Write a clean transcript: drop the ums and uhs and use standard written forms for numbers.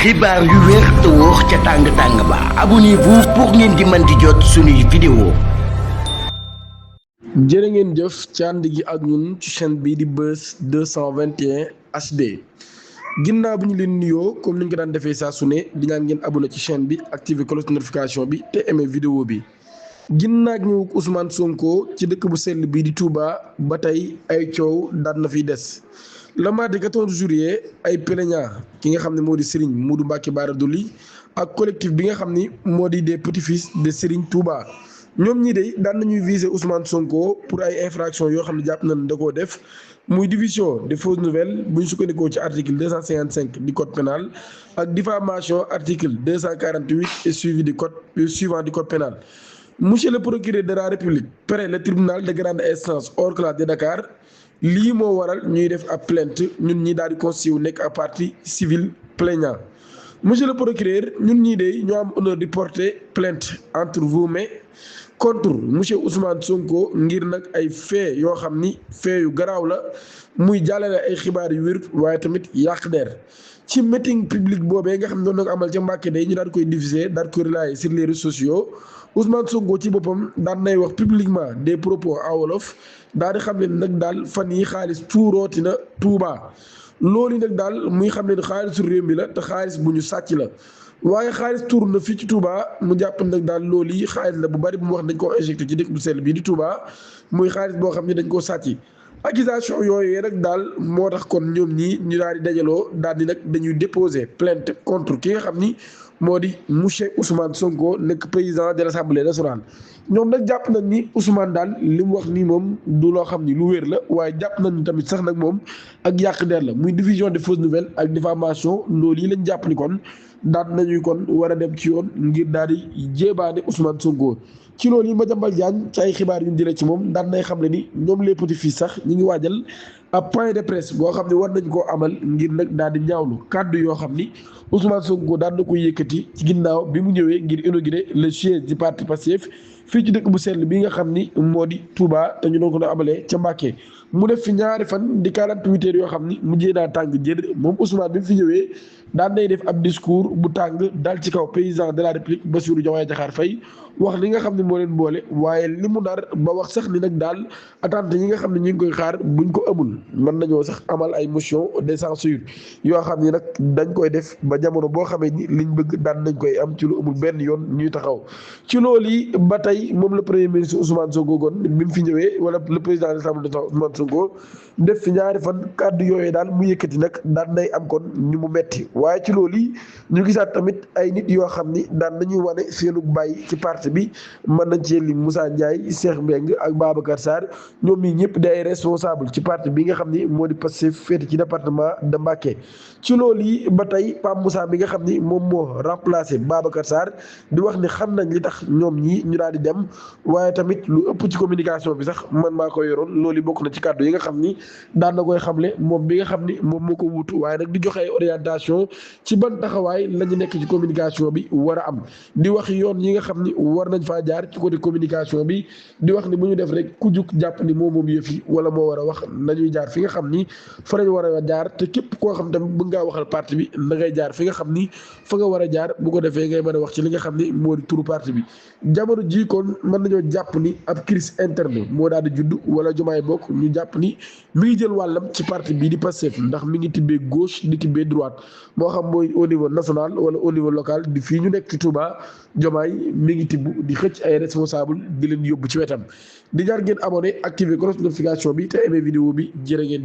xibaar yu wér te wóor ca tàng ba abonnez-vous pour ngeen di mën di jot suñuy vidéo. jërë ngeen jëf ci ànd gi ak ñun ci chaîne bii di Buzz 221 HD ginnaaw bi ñu leen nuyoo comme ni ñu ko daan defee saa su ne di ñaan ngeen abonné ci chaîne bi activer cloche de notification bi te aimé vidéo bi. ginnaaw ñu Ousmane Sonko ci dëkk bu sell bii di Touba ba tey ay coow daan na fiy des. le mardi 14 juillet ay plaignants ki nga xam ne moo di Serigne Modou Mbacké Bara Dolly ak collectif bi nga xam ni moo di des petits-fils de Serigne Touba ñoom ñii de daan nañuy viser Ousmane Sonko pour ay infractions yoo xam ne jàpp nañ da koo def muy diffusion de fausses nouvelles bu ñu sukkandikoo ci article 255 du code pénal ak diffamation article 248 et suivant du code pénal. Monsieur le procureur de la République près le tribunal de grande instance hors classe de Dakar. lii moo waral ñuy def ab plainte ñun ñi daal di constitué nekk ab partie civile plaignant monsieur le procureur ñun ñii de ñoo am honneur di porter plainte entre vous mais contre monsieur Ousmane Sonko ngir nag ay fait yoo xam ni fait yu garaaw la muy jàllale ay xibaar yu wér waaye tamit yàq der ci meeting public boobee nga xam ne doon na ko amal ca Mbàkke day ñu daal koy diffuser daal koy relayer sur les réseaux sociaux Ousmane Sonko ci boppam daan nay wax publiquement des propos en wolof daal di xam ne nag daal fan yi xaalis tuurooti na Touba loolu nag daal muy xam ne xaalisu réew mi la te xaalis bu ñu sàcc la waaye xaalis tuur na fii ci Touba mu jàpp nag daal loolu yi xaalis la bu bari bu mu wax dañ koo injecté ci dëkk bu sell bii di Touba muy xaalis boo xam ne dañ koo sàcc. accusation yooyu rek daal moo tax kon ñoom ñii ñu daal di dajaloo daal di nag dañuy déposer plainte contre ki nga xam ni moo di monsieur Ousmane Sonko nekk président de l'Assemblée nationale. ñoom nag jàpp nañ ni Ousmane daal li mu wax nii moom du loo xam ni lu wér la waaye jàpp nañ ni tamit sax nag moom ak yàq der la muy diffusion de fausses nouvelles ak diffamation loolu yi lañ jàpp ni kon daan nañuy kon war a dem ci yoon ngir daal di jéebaane Ousmane Sonko. ci loolu yi Madiambal Diagne ci ay xibaar yu ñu jëlee ci moom daan nay xam ne ni ñoom les petits-fils sax ñu ngi waajal ab point de presse boo xam ne war nañ koo amal ngir nag daal di ñaawlu kàddu yoo xam ni Ousmane Sonko daan na ko yëkkati ci ginnaaw bi mu ñëwee ngir inaugurer le siège du parti Pastef fii ci dëkk bu sell bi nga xam ni moo di Touba te ñu doon ko doon amalee ca Mbàkke mu def fi ñaari fan di 48 heures yoo xam ni mujjee naa tàng jër moom Ousmane bi mu fi ñëwee daan nay def ab discours bu tàng dal ci kaw président de la République Bassirou Diomaye Diakhar Faye wax li nga xam ne moo leen boole waaye li mu nar ba wax sax ni nag daal attente yi nga xam ne ñu ngi koy xaar buñ ko amul mën nañoo sax amal ay motion de censure yoo xam ni nag dañ koy def ba jamono boo xamee ni liñ bëgg daan nañ koy am ci lu amul benn yoon ñuy taxaw ci loolu yi ba tey moom le premier ministre Ousmane Sonko gon bi mu fi ñëwee wala le président de l'Assemblée Ousmane Sonko def fi ñaari fan kàddu yooyu daal mu yëkkati nag daan nay am kon ñu mu metti waaye ci loolu yi ñu gisaat tamit ay nit yoo xam ni daan nañuy wane seenu bàyyi ci parti bi mën nañ ci lim Moussa Ndiaye Cheikh Mbengue ak Babacar Sarr ñoom ñi ñëpp day responsable ci parti bi nga xam ni moo di Pastef féete ci département de Mbacké ci loolu yi ba tey Pape Moussa bi nga xam ni moom moo remplacé Babacar Sarr di wax ni xam nañ li tax ñoom ñi ñu daal di dem waaye tamit lu ëpp ci communication bi sax man maa ko yoroon loolu bokk na ci kàddu yi nga xam ni daan na koy xamle moom bi nga xam ni moom moo ko wutu waaye nag di joxe ay orientation ci ban taxawaay la ñu nekk ci communication bi war a am di wax yoon yi nga xam ni war nañ faa jaar ci côté communication bi di wax ni bu ñu def rek ku jug jàpp ni moom yëf yi wala moo war a wax nañuy jaar fi nga xam ni fa lañ war a jaar te képp koo xam tamit bëgg ngaa waxal parti bi da ngay jaar fi nga xam ni fa nga war a jaar bu ko defee ngay mën a wax ci li nga xam ni moo di turu parti bi. jamono jii kon mën nañoo jàpp ni ab crise interne moo daal di judd wala Diomaye bokk ñu jàpp ni mi ngi jël wàllam ci parti bii di Pastef ndax mi ngi tibbee gauche di tibbee droite moo xam mooy au niveau national wala au niveau local di fii ñu nekk ci Touba Diomaye mi ngi tibb di xëcc ay responsable di leen yóbbu ci wetam di jaar ngeen abonné activer cloche de notification bi te aimé vidéo bi jërë ngeen